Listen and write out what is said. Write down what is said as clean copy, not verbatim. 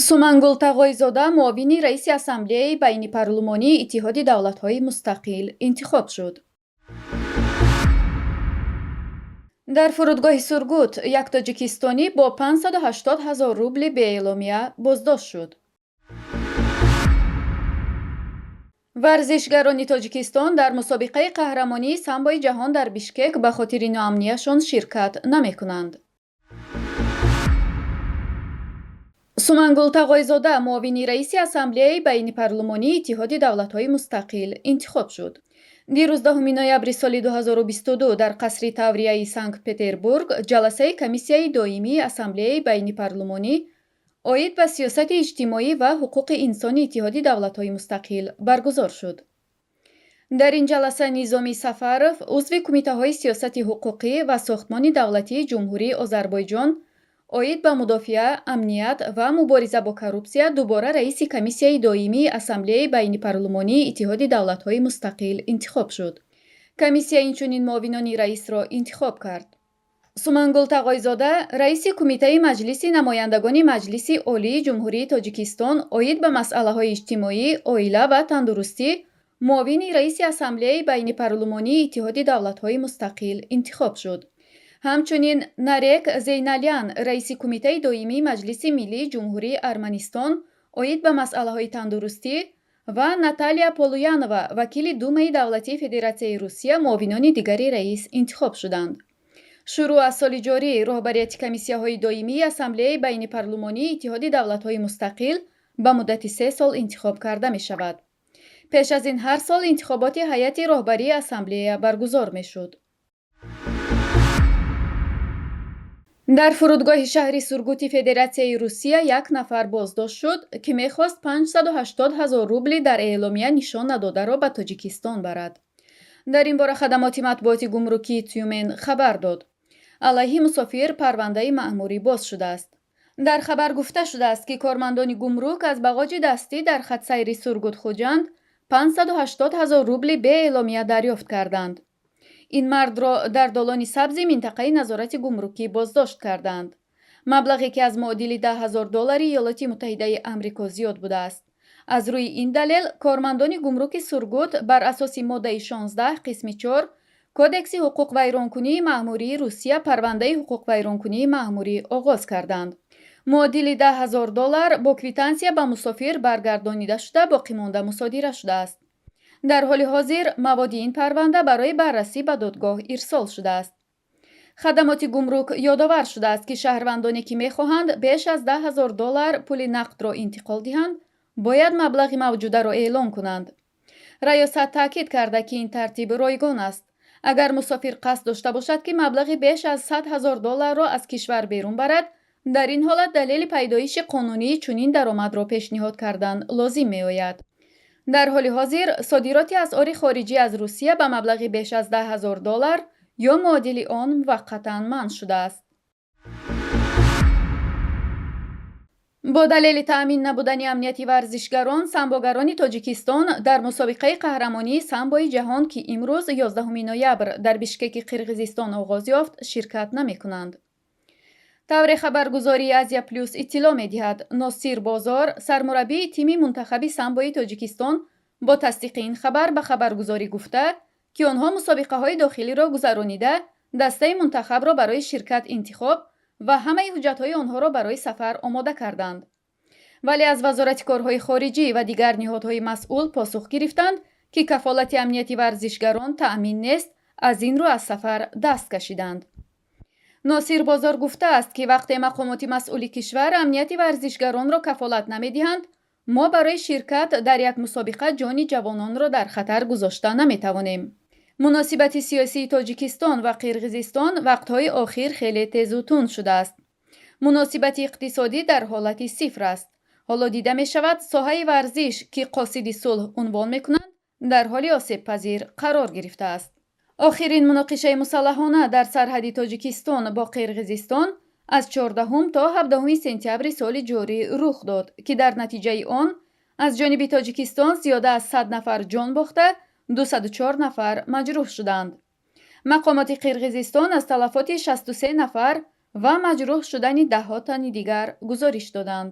Сумангул Тағойзода муовини раиси Ассамблеяи байнипарлумонии Иттиҳоди давлатҳои мустақил интихоб шуд. Дар фурудгоҳи Сургут як тоҷикистонӣ бо 580 ҳазор рубли беэъломия боздошт шуд. Варзишгарони Тоҷикистон дар мусобиқаи қаҳрамонии самбои ҷаҳон дар Бишкек ба хотири ноамнияшон ширкат намекунанд. Сумангул Тағойзода муовини раиси Ассамблеяи байнипарлумонии Иттиҳоди давлатҳои мустақил интихоб шуд. Дирӯз 10 ноябри соли 2022 дар қасри Таврияи Санкт-Петербург ҷаласаи комиссияи доимии Ассамблеяи байнипарлумонӣ оид ба сиёсати иҷтимоӣ ва ҳуқуқи инсони Иттиҳоди давлатҳои мустақил баргузор шуд. Дар ин ҷаласа Низомӣ Сафаров, узви кумитаҳои сиёсати ҳуқуқӣ ва сохтмони давлатии Ҷумҳурии Озарбойҷон оид ба мудофиа, амният ва мубориза бо коррупсия дубора раиси комиссияи доимии Ассамблеяи байнипарлумонии Иттиҳоди давлатҳои мустақил интихоб шуд. Комиссия инчунин муовинони раисро интихоб кард. Сумангул Тағойзода раиси Кумитаи Маҷлиси намояндагони Маҷлиси Олии Ҷумҳурии Тоҷикистон оид ба масъалаҳои иҷтимоӣ, оила ва тандурустӣ муовини раиси Ассамблеяи байнипарлумонии Иттиҳоди давлатҳои мустақил интихоб шуд. Ҳамчунин Нарек Зейналян раиси Кумитаи доимии Маҷлиси Миллии Ҷумҳурии Арманистон оид ба масъалаҳои тандурустӣ ва Наталия Полуянова, вакили Думаи давлатии Федератсияи Русия, муовинони дигари раис интихоб шуданд. Шурӯъ аз соли ҷорӣ роҳбарияти комиссияҳои доимии Ассамблеяи байнипарлумонии Иттиҳоди давлатҳои мустақил ба муддати 3 сол интихоб карда мешавад. Пеш аз ин ҳар сол интихоботи ҳайати роҳбарии ассамблея баргузор мешуд. Дар фурудгоҳи шаҳри Сургути Федератсияи Русия як нафар боздошт шуд, ки мехост 580 ҳазор рубли дар эъломия нишон надодаро ба Тоҷикистон барад. Дар ин бора хадамоти матбуоти гумрукии Тюмен хабар дод. Алайҳи мусофир парвандаи маъмурӣ боз шудааст. Дар хабар гуфта шудааст, ки кормандони гумрук аз бағоҷи дастӣ дар хатсайри Сургут-Хуҷанд 580 ҳазор рубли беэъломия дарёфт карданд. Ин мардро дар долони сабзи минтақаи назорати гумрукӣ боздошт карданд. Маблағе ки аз муодили 10 ҳазор доллари Иёлоти Муттаҳидаи Амрико зиёд будааст. Аз рӯи ин далел кормандони гумруки Сургут бар асоси моддаи 16 қисми 4 Кодекси ҳуқуқвайронкунии маъмурии Русия парвандаи ҳуқуқвайронкунии маъмурӣ оғоз карданд. Муодили 10 ҳазор доллар бо квитансия ба мусофир баргардонида шуда, боқимонда мусодира шудааст. Дар ҳоли ҳозир маводи ин парванда барои баррасӣ ба додгоҳ ирсол шудааст. Хадамоти гумрук ёдовар шудааст, ки шаҳрвандоне ки мехоҳанд беш аз 10 ҳазор доллар пули нақдро интиқол диҳанд, бояд маблағи мавҷударо эълон кунанд. Раёсат таъкид карда, ки ин тартиб ройгон аст. Агар мусофир қасд дошта бошад, ки маблағи беш аз 100 ҳазор долларро аз кишвар берун барад, дар ин ҳолат далели пайдоиши қонунии чунин даромадро пешниҳод кардан лозим меояд. Дар ҳоли ҳозир содироти асъори хориҷӣ аз Русия ба маблағи беш аз 10 ҳазор доллар ё муодили он муваққатан манъ шудааст. Бо далели таъмин набудани амнияти варзишгарон, самбогарони Тоҷикистон дар мусобиқаи қаҳрамонии самбои ҷаҳон, ки имрӯз 11 ноябр дар Бишкеки Қирғизистон оғоз ёфт, ширкат намекунанд. Тавре хабаргузории Азия Плюс иттилоъ медиҳад, Носир Бозор, сармураббии тими мунтахаби самбои Тоҷикистон, бо тасдиқи ин хабар ба хабаргузорӣ гуфта, ки онҳо мусобиқаҳои дохилиро гузаронида, дастаи мунтахабро барои ширкат интихоб ва ҳамаи ҳуҷҷатҳои онҳоро барои сафар омода карданд. Вале аз Вазорати корҳои хориҷӣ ва дигар ниҳодҳои масъул посух гирифтанд, ки кафолати амнияти варзишгарон таъмин нест, аз ин рӯ аз сафар даст кашиданд. Носир Бозор гуфтааст, ки вақте мақомоти масъули кишвар амнияти варзишгаронро кафолат намедиҳанд, мо барои ширкат дар як мусобиқа ҷони ҷавононро дар хатар гузошта наметавонем. Муносибати сиёсии Тоҷикистон ва Қирғизистон вақтҳои охир хеле тезу тунд шудааст. Муносибати иқтисодӣ дар ҳолати сифр аст. Ҳоло дида мешавад, соҳаи варзиш, ки қосиди сулҳ унвон мекунанд, дар ҳоли осебпазир қарор гирифтааст. Охирин муноқишаи мусаллаҳона дар сарҳади Тоҷикистон бо Қирғизистон аз 14 то 17 сентябри соли ҷорӣ рух дод, ки дар натиҷаи он аз ҷониби Тоҷикистон зиёда аз 100 нафар ҷон бохта, 204 нафар маҷрӯҳ шуданд. Мақомоти Қирғизистон аз талафоти 63 нафар ва маҷрӯҳ шудани даҳҳо тани дигар гузориш доданд.